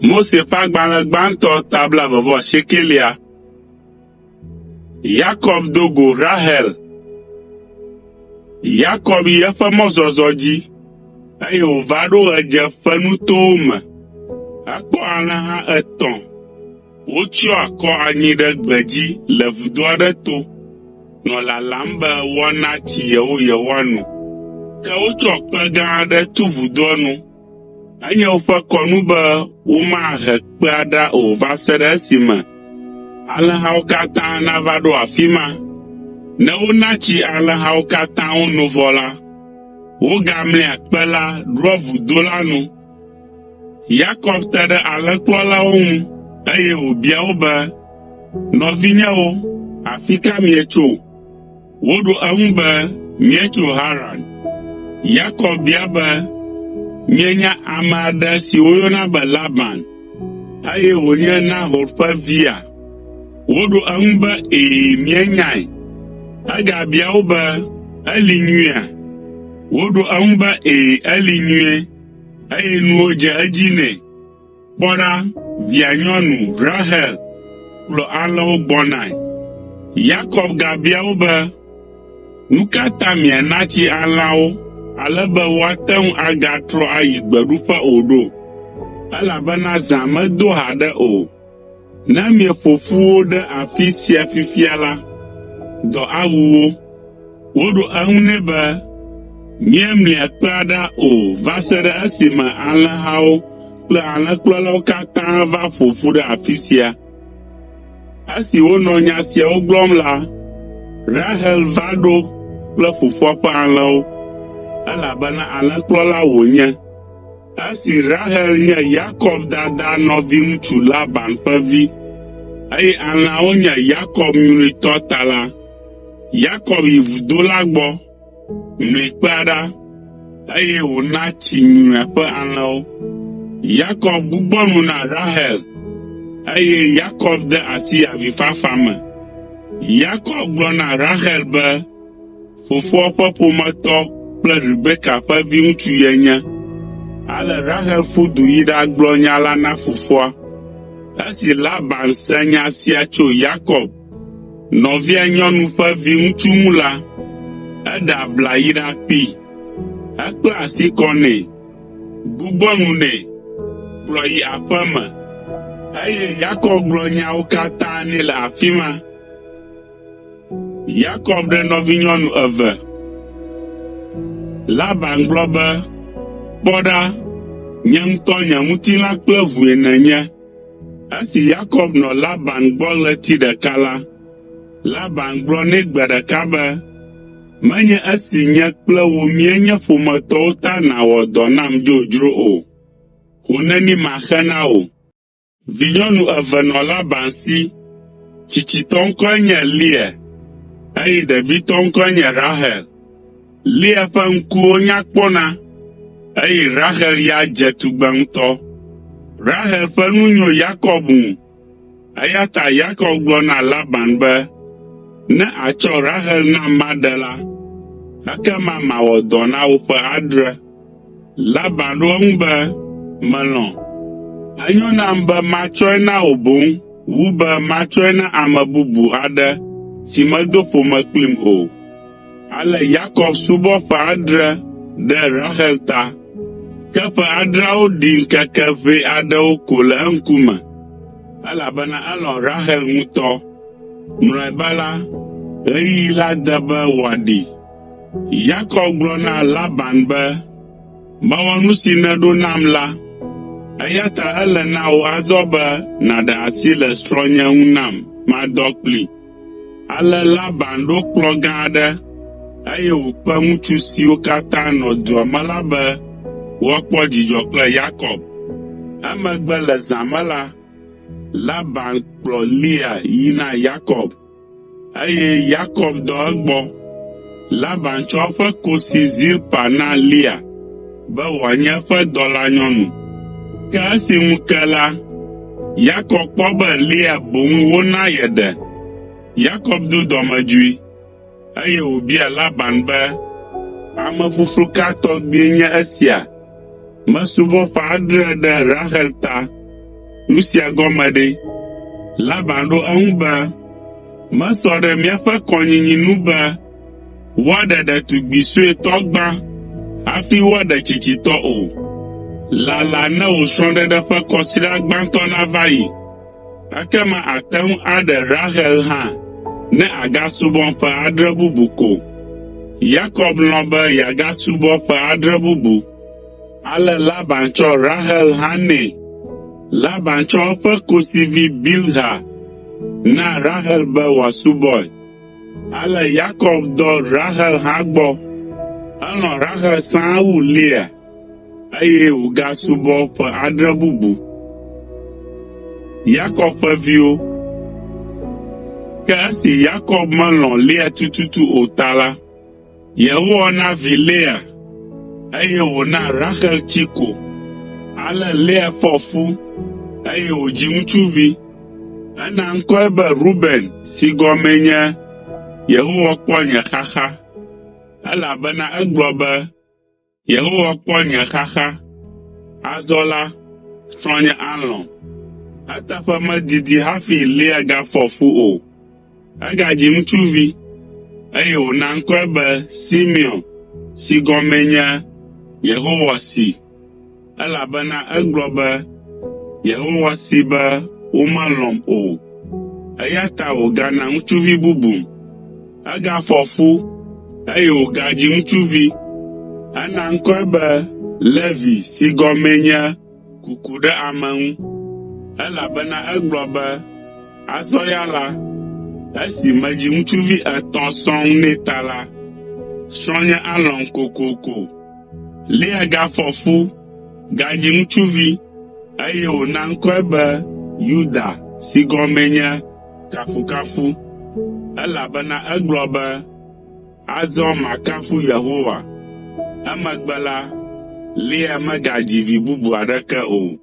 Mose ƒe agbalẽ gbãtɔ ta blaeve-vɔ-asiekelia. Yakob do go Rahel. Yakob yi eƒe mɔzɔzɔ dzi, eye wòva ɖo ɣedzeƒenutowo me. Ekpɔ alẽha etɔ̃ wotsyɔ akɔ anyi ɖe gbedzi le vudo aɖe to, nɔ lalam be woana tsi yewo yewoano. Ke wotsɔ kpe gã aɖe tu vudoa nu. Enye woƒe kɔnu be womahe kpea ɖa o va se ɖe esime alẽhawo katã nava ɖo afi ma. Ne wona tsi alẽhawo katã wono vɔ la, wogamlia kpe la ɖoa vudo la nu. Yakob te ɖe alẽkplɔlawo ŋu, eye wòbia wo be, “Nɔvinyewo, afi ka mietso?” Woɖo eŋu be, “Míetso Haran.” Yakob bia be, “Mienya ame aɖe si woyɔna be Laban, eye wònye Nahor ƒe via?” Woɖo eŋu be, “Ɛ̃, míenyae.” Egabia wo be, “Eli nyuiea?” Woɖo eŋu be, “Ɛ̃, eli nyuie, eye nuwo dze edzi nɛ.” Kpɔ ɖa, via nyɔnu, Rahel kplɔ alẽwo gbɔnae. Yakob gabia wo be, “Nu ka ta miana tsi alẽawo ale be woate ŋu agatrɔ ayi gbeɖuƒe o ɖo? Elabena zã medo haɖe o. Ne mieƒo ƒu wo ɖe afi sia fifia la, dɔ awu wo.” Woɖo eŋu nɛ be, “Míemlia kpea ɖa o va se ɖe esime alẽhawo kple alẽkplɔlawo katã va ƒo ƒu ɖe afi sia.” Esi wonɔ nya siawo gblɔm la, Rahel va ɖo kple fofoa ƒe alẽwo, elabena alẽkplɔla wònye. Esi Rahel nye Yakob dada nɔviŋutsu Laban ƒe vi, eye alẽawo nye Yakob nyrui tɔ ta la, Yakob yi vudo la gbɔ, mli kpea ɖa, eye wòna tsi nyruia ƒe alẽwo. Yakob gbugbɔ nu na Rahel, eye Yakob de asi avifafa me. Yakob gblɔ na Rahel be fofoa ƒe ƒometɔ kple Rebeka ƒe viŋutsu yenye. Ale Rahel ƒu du yi ɖagblɔ nya la na fofoa. Esi Laban se nya sia tso Yakob, nɔvia nyɔnu ƒe viŋutsu ŋu la, eɖe abla yi ɖakpee. Ekpla asi kɔ nɛ, gbugbɔ nu nɛ, kplɔe yi aƒe me, eye Yakob gblɔ nyawo katã nɛ le afi ma. Yakob ɖe nɔvinyɔnu eve. Laban gblɔ be, “Kpɔ ɖa, nye ŋutɔ nye ŋutilã kple ʋue nènye.” Esi Yakob nɔ Laban gbɔ ɣleti ɖeka la, Laban gblɔ nɛ gbe ɖeka be, “Menye esi nye kple wò míenye ƒometɔwo ta nàwɔ dɔ nam dzodzro o. Ho neni maxe na wò?” Vinyɔnu eve nɔ Laban si. Tsitsitɔ ŋkɔe nye Lea, eye ɖevitɔ ŋkɔe nye Rahel. Lea ƒe ŋkuwo nya kpɔna, eye Rahel ya dze tugbe ŋutɔ. Rahel ƒe nu nyo Yakob ŋu, eya ta Yakob gblɔ na Laban be, “Ne àtsɔ Rahel nam maɖe la, ekema mawɔ dɔ na wò ƒe adre.” Laban ɖo eŋu be, “Melɔ̃. Enyo nam be matsɔe na wò boŋ wu be matsɔe na ame bubu aɖe si medo ƒome kplim o.” Ale Yakob subɔ ƒe adre ɖe Rahel ta. Ke ƒe adreawo ɖi ŋkeke ʋɛ aɖewo ko le eŋkume, elabena elɔ̃ Rahel ŋutɔ. Mlɔeba la, ɣeyiɣi la de be wòaɖee. Yakob gblɔ na Laban be, “Mewɔ nu si nèɖo nam la, eya ta ele na wò azɔ be nàɖe asi le srɔ̃nye ŋu nam madɔ kplii.” Ale Laban ɖo kplɔ̃ gã aɖe, eye wòkpe ŋutsu siwo katã nɔ dua me la be woakpɔ dzidzɔ kple Yakob. Emegbe le zã me la, Laban kplɔ Lea yi na Yakob, eye Yakob dɔ egbɔ. Laban tsɔ eƒe kosi Zilpa na Lea be wòanye eƒe dɔlanyɔnu. Ke esi ŋu ke la, Yakob kpɔ be Lea boŋ wona yeɖe. Yakob do dɔmedzoe, eye wòbia Laban be, “Amefuflu ka tɔgbie nye esia? Mesubɔ ƒe adre ɖe Rahel ta.” Nu sia gɔme ɖe?” Laban ɖo eŋu be, “Mesɔ ɖe míaƒe kɔnyinyi nu be woaɖe ɖetugbi suetɔ gbã hafi woaɖe tsitsitɔ o. Lala ne wò srɔ̃ɖeɖe ƒe kɔsiɖa gbãtɔ nava yi, ekema àte ŋu aɖe Rahel hã ne àgasubɔm ƒe adre bubu ko.” Yakob lɔ̃ be yeagasubɔ ƒe adre bubu. Ale Laban tsɔ Rahel hã nɛ. Laban tsɔ eƒe kosivi Bilha na Rahel be wòasubɔe. Ale Yakob dɔ Rahel hã gbɔ. Elɔ̃ Rahel sãa wu Lea, eye wògasubɔ ƒe adre bubu. Yakob ƒe viwo. Ke esi Yakob melɔ̃ Lea tututu o ta la, Yehowa na vi Lea, eye wòna Rahel tsi ko. Ale Lea fɔ fu, eye wòdzi ŋutsuvi. Ena ŋkɔe be Ruben si gɔmee nye “Yehowa kpɔ nye xaxa,” elabena egblɔ be, “Yehowa kpɔ nye xaxa, azɔ la, srɔ̃nye alɔ̃m.” Eteƒe medidi hafi Lea gafɔ fu o. Egadzi ŋutsuvi, eye wòna ŋkɔe be Simeon si gɔmee nye “Yehowa si,” elabena egblɔ be, “Yehowa see be womelɔ̃m o, eya ta wògana ŋutsuvi bubum.” Egafɔ fu, eye wògadzi ŋutsuvi. Ena ŋkɔe be Levi si gɔmee nye “Kuku ɖe ame ŋu,” elabena egblɔ be, “Azɔ ya la, esi medzi ŋutsuvi etɔ̃ sɔŋ nɛ ta la, srɔ̃nye alɔ̃m kokoko.” Lea gafɔ fu, gadzi ŋutsuvi, eye wòna ŋkɔe be Yuda si gɔmee nye “Kafukafu,” elabena egblɔ be, “Azɔ makafu Yehowa.” Emegbe la, Lea megadzi vi bubu aɖeke o.